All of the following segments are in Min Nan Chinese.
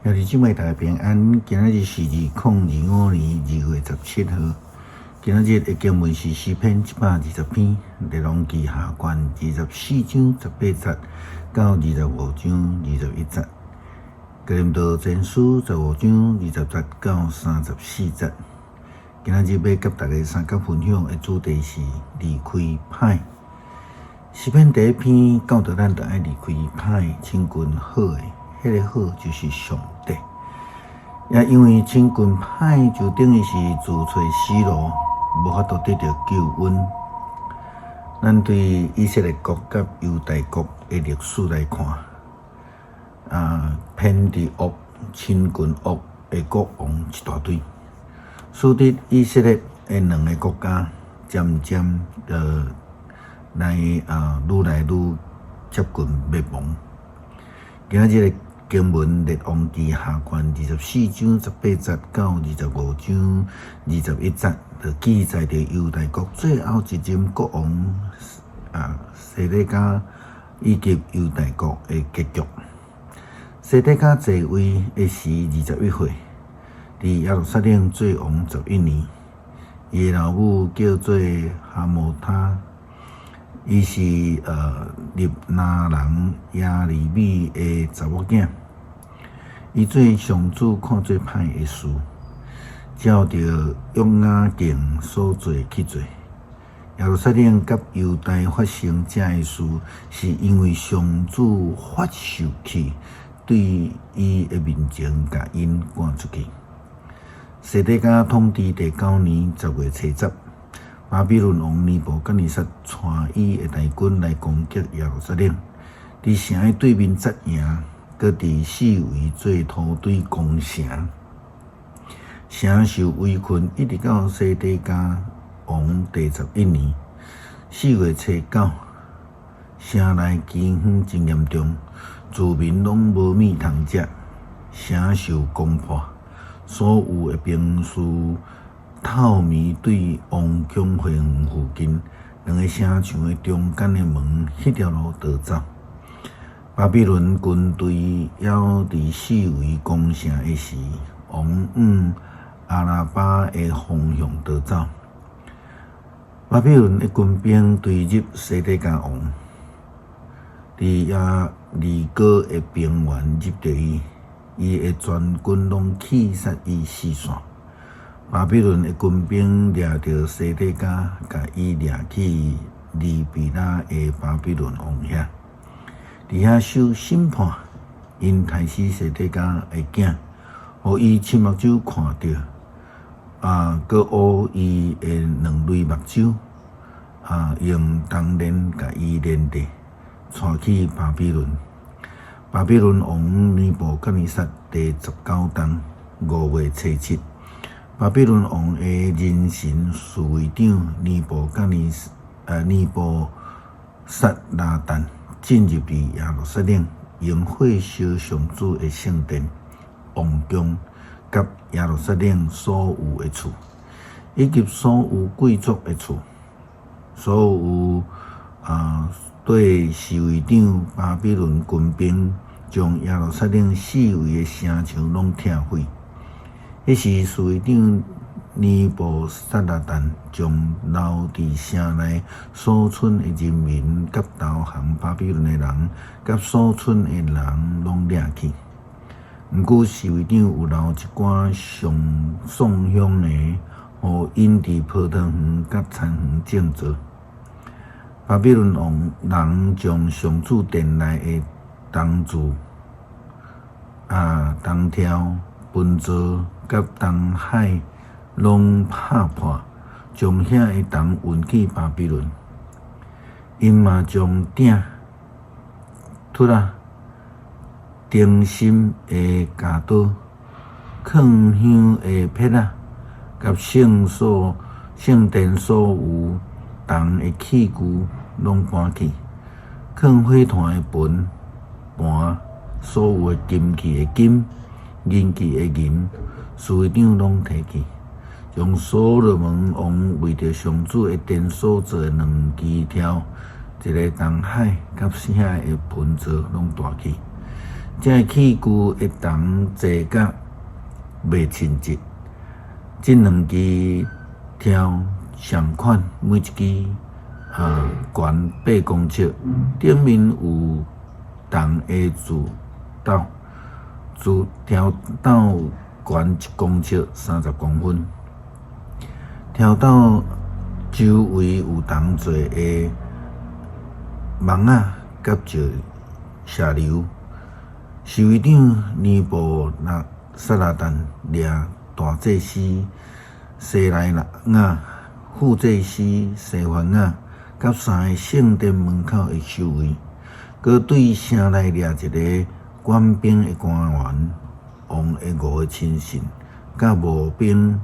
兄弟姊妹大家平安，今仔日是2025年2月17號。今仔日的經文是詩篇120篇，列王紀下卷24章18節到25章21節，哥林多前書15章20節到34節。今仔日欲佮大家相佮分享的主題是離開歹。詩篇第一篇教導咱著愛離開歹，親近好的。彼個好就是上帝，也因為親近歹，就等於是自揣死路，無法度得著救恩。咱對以色列國佮猶大國的歷史來看，偏佇惡、親近惡的國王一大堆，使得以色列的兩个國家漸漸來愈來愈接近滅亡。今仔日的經文列王紀下卷24章18節到25章21節，就記載著猶大國最後一任國王西底家以及猶大國的結局。西底家在位的時21歲，佇耶路撒冷做王11年。伊的老母叫做哈摩他，伊是利拿人耶利米的查某囝。伊做上主看做歹的事，照著約雅敬所做去做。耶路撒冷佮猶大發生這个事，是因為上主發受氣，對伊的面前共𪜶趕出去。西底家統治第九年10月初十，巴比倫王尼布甲尼撒帶伊的大軍來攻擊耶路撒冷，佇城的對面紮營，閣佇四圍做土堆攻城。城受圍困，一直到西底家王第十一年4月初九，城內饑荒真嚴重，住民攏無物通食，城受攻破。所有的兵士透暝對王宮花園附近兩个城牆的中間的門彼條路逃走。巴比倫軍隊猶佇四圍攻城的時，王往亞拉巴的方向逃走。巴比倫的軍兵追入西底家王，佇耶利哥的平原入著伊。伊的全軍攏刺殺伊四散。巴比倫的軍兵掠著西底家，共伊掠去利比拉的巴比倫王遐，佇遐受審判。𪜶刣死西底家的囝，予伊親目睭看著，閣挖伊的兩蕊目睭，用銅鏈共伊連著，帶去巴比倫。巴比倫王尼布甲尼撒第十九冬5月初七，巴比倫王的人臣侍衛長尼布撒拉旦進入佇耶路撒冷，用火燒上主的聖殿、王宮佮耶路撒冷所有的厝，以及所有貴族的厝，所有對侍衛長巴比倫軍兵將耶路撒冷四圍的城牆攏拆毀。彼時侍衛長尼布撒拉旦將留佇城內所賰的人民，佮投降巴比倫的人，佮所賰的人攏掠去。毋過侍衛長有留一寡上送香的，予𪜶佇葡萄園佮田園種植。巴比倫王人將上主殿內的銅柱、銅柱、盆座佮銅海攏拍破，將遐的銅運去巴比倫。𪜶嘛將鼎、砵仔、燈芯的鉸刀、囥香的撇仔，佮聖所、聖殿所有銅的器具攏搬去，囥火炭的盆、盤，所有的金器的金、銀器的銀，侍衛長攏提去，將所羅門王為著上主的殿所做的兩支柱，一个銅海佮遐的盆座攏帶去。這个器具會當坐甲袂傾直。這兩支柱相款，每一支懸8公尺，頂面有銅的柱斗，柱柱斗懸1公尺30公分。柱斗周圍有銅做的網仔佮石石榴。侍衛長尼布撒拉旦掠大祭司西萊雅、副祭司西番雅，佮三个聖殿門口的守衛，閣對城內掠一个管兵的官員，王的五个親信，佮募兵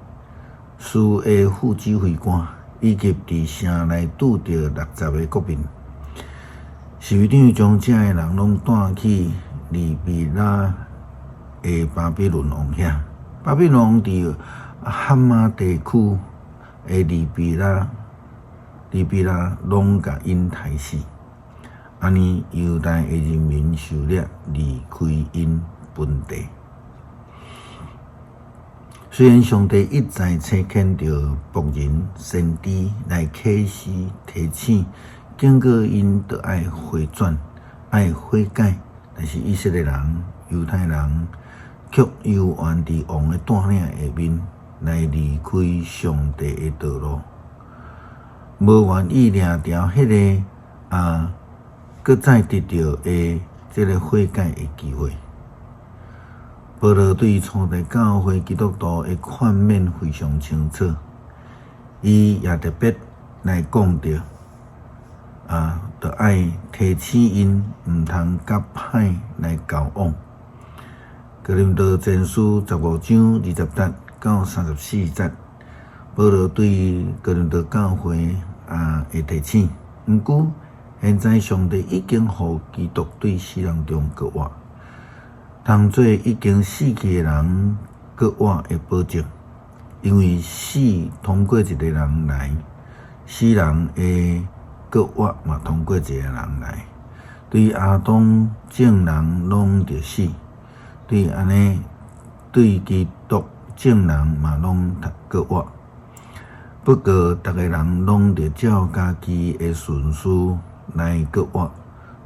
司的副指揮官，以及佇城內拄著60个國民。侍衛長將這个人攏帶去利比拉的巴比倫王遐。巴比倫王佇哈馬地區的利比拉，利比拉攏共𪜶刣死。按呢，猶大的人民受掠離開𪜶本地。雖然上帝一再差遣著僕人先知來啟示提醒，警告𪜶著愛回轉、愛悔改，但是以色列人、猶太人卻猶原佇王的帶領下面來離開上帝的道路，無願意領著彼个閣再得著的這个悔改的機會。保羅對初代教會基督徒的勸勉非常清楚，伊也特別來講著，著愛提醒𪜶毋通佮歹來交往。哥林多前書15章20節到34節，保羅對哥林多教會的提醒。毋過，現在上帝已經予基督對死人中復活，通做已經死去的人復活的保證。因為死通過一个人來，死人的復活嘛通過一个人來。對亞當眾人攏著死，對按呢，對基督眾人嘛攏復活。不過，逐个人攏著照家己的順序來復活。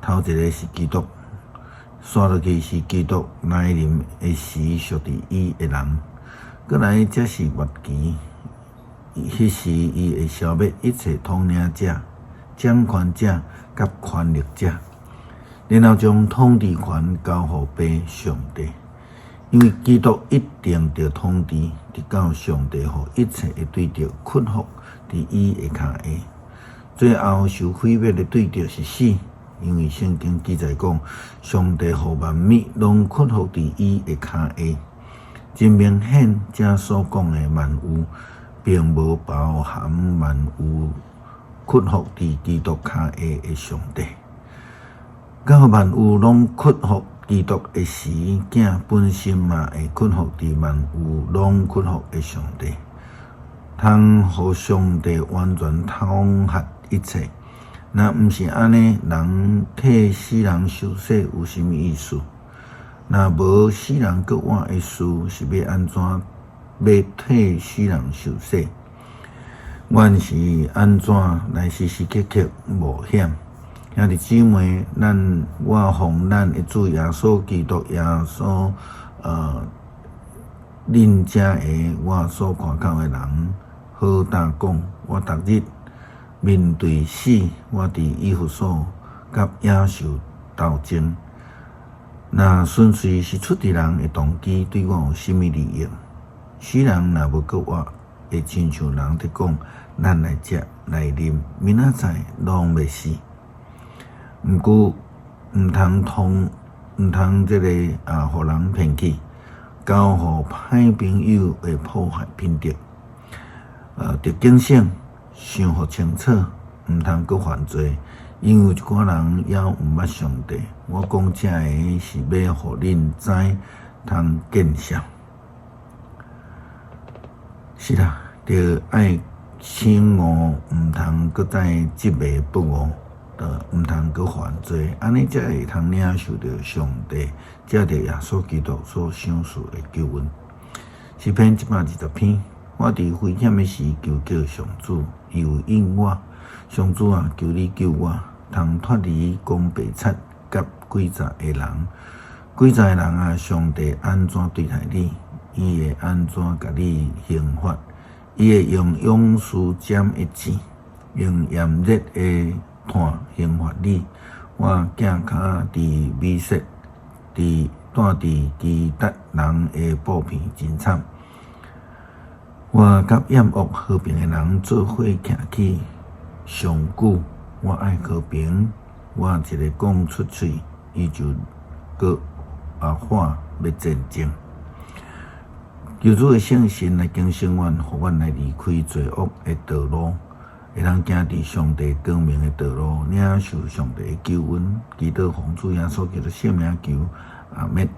頭一个是基督，紲落去是基督來臨的時屬佇伊的人，閣來才是末期。彼時伊會消滅一切統領者、掌權者佮權力者，然後將統治權交予父上帝。因為基督一定著統治，直到上帝予一切的對敵屈服佇伊的跤下。最後受毀滅的對敵是死，因為聖經記載講，上帝予萬物攏屈服佇伊的跤下。真明顯，這所講的萬有，並無包含萬有屈服佇基督跤下的上帝。到萬有攏屈服基督的時，囝本身嘛會屈服佇萬有攏屈服的上帝，通予上帝完全統合一切。若毋是按呢，人替死人受洗有啥物意思？若無死人復活的事，是欲按怎欲替死人受洗？阮是按怎來時時刻刻冒險？兄弟姊妹，咱我奉咱的主耶穌基督耶穌，恁遮个我所看顧的人，好膽講，我逐日面對死，我佇以弗所佮野獸鬥爭。若純粹是出佇人的動機，對我有啥物利益？死人若無復活，會親像人佇講，咱來食來啉，明仔載攏欲死。毋過，毋通通，毋通這个予人騙去，交予歹朋友的破壞品德。著警醒，想予清楚，毋通閣犯罪，因為有一寡人猶毋捌上帝。我講這个是欲予恁知，通見笑。是啦，著愛醒悟，毋通閣再執迷不悟。就毋通閣犯罪，按呢才會通領受著上帝藉著耶穌基督所賞賜的救恩。詩篇120篇，我佇危險的時求叫上主，伊有應我。上主啊，求你救我，通脫離講白賊佮詭詐的人。詭詐的人啊，上帝按怎對待你，伊會按怎共你刑罰？伊會用勇士針的箭，用炎熱的炭刑罰你。我囝跤佇米設，佇住佇基達人的布片真慘。我佮厭惡和平的人做伙徛起上久，我愛和平，我一个講出喙，伊就閣啊喊欲戰爭。求主的聖神來更新阮，予阮來離開罪惡的道路，會當行佇上帝光明的道路，領受上帝的救恩。祈禱奉主耶穌基督聖名求，阿們。